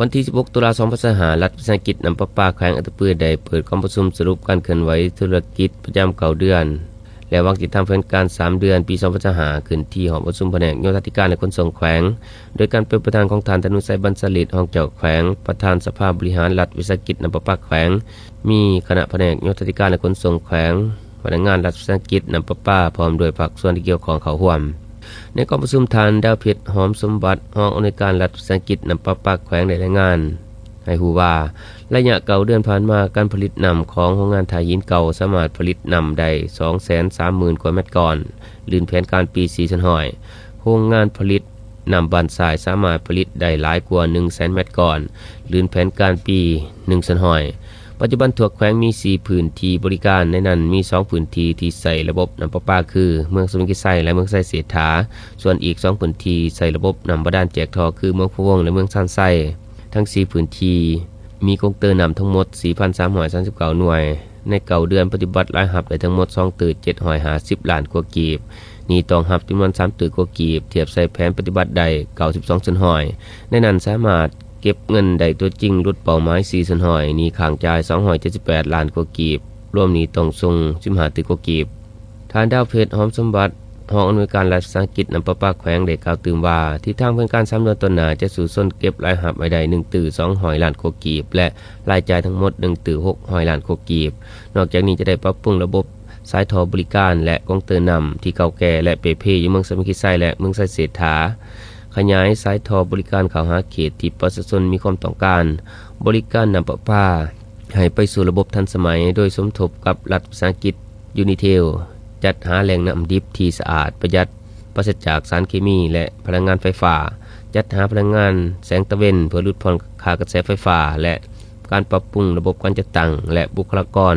ວັນທີສິບຫົກ ຕຸລາ ສອງພັນຊາວຫ້າ ລັດວິສາຫະກິດນ້ຳປະປາແຂວງອັດຕະປືໄດ້ເປີດກອງປະຊຸມສະຫຼຸບການເຄື່ອນໄຫວທຸລະກິດປະຈຳເກົ້າເດືອນ ແລະວາງທິດທາງແຜນການສາມເດືອນ ປີສອງພັນຊາວຫ້າ ຂຶ້ນທີ່ຫ້ອງປະຊຸມພະແນກໂຍທາທິການ ແລະຂົນສົ່ງແຂວງ ໂດຍການເປັນປະທານຂອງທ່ານ ທະນຸໄຊ ບັນສະລິດ ຮອງເຈົ້າແຂວງ ປະທານສະພາບໍລິຫານລັດວິສາຫະກິດນ້ຳປະປາແຂວງ, ມີຄະນະພະແນກໂຍທາທິການ ແລະຂົນສົ່ງແຂວງ, ພະນັກງານລັດວິສາຫະກິດນ້ຳປະປາ ພ້ອມດ້ວຍພາກສ່ວນທີ່ກ່ຽວຂ້ອງເຂົ້າຮ່ວມ. ໃນກອງປະຊຸມ ທ່ານ ດາວເພັດ ຫອມສົມບັດ ຮອງອຳນວຍການລັດວິສາຫະກິດນ້ຳປະປາແຂວງ ໄດ້ລາຍງານໃຫ້ຮູ້ວ່າ ໄລຍະເກົ້າເດືອນຜ່ານມາ ການຜະລິດນ້ຳຂອງໂຮງງານຖ່າຫີນເກົ່າ ສາມາດຜະລິດນ້ຳໄດ້ ສອງແສນສາມໝື່ນກວ່າແມັດກ້ອນ, ລື່ນແຜນການປີ ສີ່ສ່ວນຮ້ອຍ. ໂຮງງານຜະລິດນ້ຳບ້ານຊາຍ ສາມາດຜະລິດໄດ້ຫຼາຍກວ່າ ໜຶ່ງແສນແມັດກ້ອນ, ລື່ນແຜນການປີ ໜຶ່ງສ່ວນຮ້ອຍ. ປັດຈຸບັນທົ່ວແຂວງມີ ສີ່ພື້ນທີ່ບໍລິການ, ໃນນັ້ນມີ ສອງພື້ນທີ່ທີ່ໃຊ້ລະບົບນ້ຳປະປາ ຄື ເມືອງສະຫວິງກິໄຊ ແລະ ເມືອງໄຊເສດຖາ, ສ່ວນອີກ ສອງພື້ນທີ່ໃຊ້ລະບົບນ້ຳບາດານແຈກທໍ່ ຄື ເມືອງພະວົງ ແລະ ເມືອງຊານໄຊ. ທັງ ສີ່ພື້ນທີ່ມີກົງເຕີນ້ຳທັງໝົດ ສີ່ພັນສາມຮ້ອຍສາມສິບເກົ້າໜ່ວຍ. ໃນເກົ້າເດືອນປະຕິບັດ ລາຍຮັບໄດ້ທັງໝົດ ສອງຕື້ເຈັດຮ້ອຍຫ້າສິບລ້ານກວ່າກີບ, ໜີ້ຕ້ອງຮັບຈຳນວນ ສາມຕື້ກວ່າກີບ, ທຽບໃສ່ແຜນປະຕິບັດໄດ້ ເກົ້າສິບສອງສ່ວນຮ້ອຍ. ໃນນັ້ນສາມາດເກັບເງິນໄດ້ຕົວຈິງ ຫຼຸດເປົ້າໝາຍ ສີ່ສ່ວນຮ້ອຍ, ໜີ້ຄ້າງຈ່າຍ ສອງຮ້ອຍເຈັດສິບແປດລ້ານກວ່າກີບ, ລວມໜີ້ຕ້ອງສົ່ງ ສິບຫ້າຕື້ກວ່າກີບ. ທ່ານ ດາວເພັດ ຫອມສົມບັດ ຮອງອຳນວຍການລັດວິສາຫະກິດນ້ຳປະປາແຂວງ ໄດ້ກ່າວຕື່ມວ່າ ທິດທາງແຜນການສາມເດືອນຕໍ່ໜ້າ ຈະສູ້ຊົນເກັບລາຍຮັບໃຫ້ໄດ້ ໜຶ່ງຕື້ສອງຮ້ອຍລ້ານກວ່າກີບ ແລະ ລາຍຈ່າຍທັງໝົດ ໜຶ່ງຕື້ຫົກຮ້ອຍລ້ານກວ່າກີບ. ນອກຈາກນີ້ຈະໄດ້ປັບປຸງລະບົບສາຍທໍ່ບໍລິການ ແລະ ກົງເຕີນ້ຳທີ່ເກົ່າແກ່ ແລະ ເປ່ເພຢູ່ເມືອງສະຫວິງກິໄຊ ແລະ ເມືອງໄຊເສດຖາ, ຂະຫຍາຍສາຍທໍ່ບໍລິການເຂົ້າຫາເຂດທີ່ປະຊາຊົນມີຄວາມຕ້ອງການ, ບໍລິການນ້ຳປະປາ ໃຫ້ໄປສູ່ລະບົບທັນສະໄໝ ໂດຍສົມທົບກັບລັດວິສາຫະກິດຢູນິເທວ, ຈັດຫາແຫຼ່ງນ້ຳດິບທີ່ສະອາດ, ປະຢັດ, ປາສະຈາກສານເຄມີ ແລະ ພະລັງງານໄຟຟ້າ, ຈັດຫາພະລັງງານແສງຕາເວັນ ເພື່ອຫຼຸດຜ່ອນຄ່າກະແສໄຟຟ້າ ແລະ ການປັບປຸງລະບົບການຈັດຕັ້ງ ແລະ ບຸກຄະລາກອນ,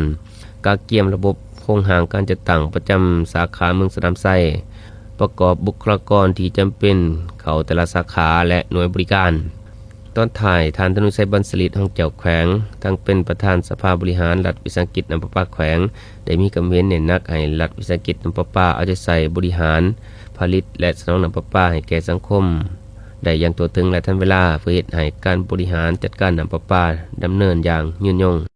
ກະກຽມລະບົບໂຄງຮ່າງການຈັດຕັ້ງປະຈຳສາຂາເມືອງສະໜາມໄຊ, ປະກອບບຸກຄະລາກອນທີ່ຈຳເປັນເຂົ້າແຕ່ລະສາຂາ ແລະ ໜ່ວຍບໍລິການ. ຕອນທ້າຍ, ທ່ານ ທະນຸໄຊ ບັນສະລິດ ຮອງເຈົ້າແຂວງ, ທັງເປັນປະທານສະພາບໍລິຫານລັດວິສາຫະກິດນ້ຳປະປາແຂວງ ໄດ້ມີຄຳເຫັນເນັ້ນໜັກໃຫ້ລັດວິສາຫະກິດນ້ຳປະປາເອົາໃຈໃສ່ບໍລິຫານ, ຜະລິດ ແລະ ສະໜອງນ້ຳປະປາໃຫ້ແກ່ສັງຄົມໄດ້ຢ່າງທົ່ວເຖິງ ແລະ ທັນເວລາ ເພື່ອເຮັດໃຫ້ການບໍລິຫານຈັດການນ້ຳປະປາດຳເນີນຢ່າງຍືນຍົງ.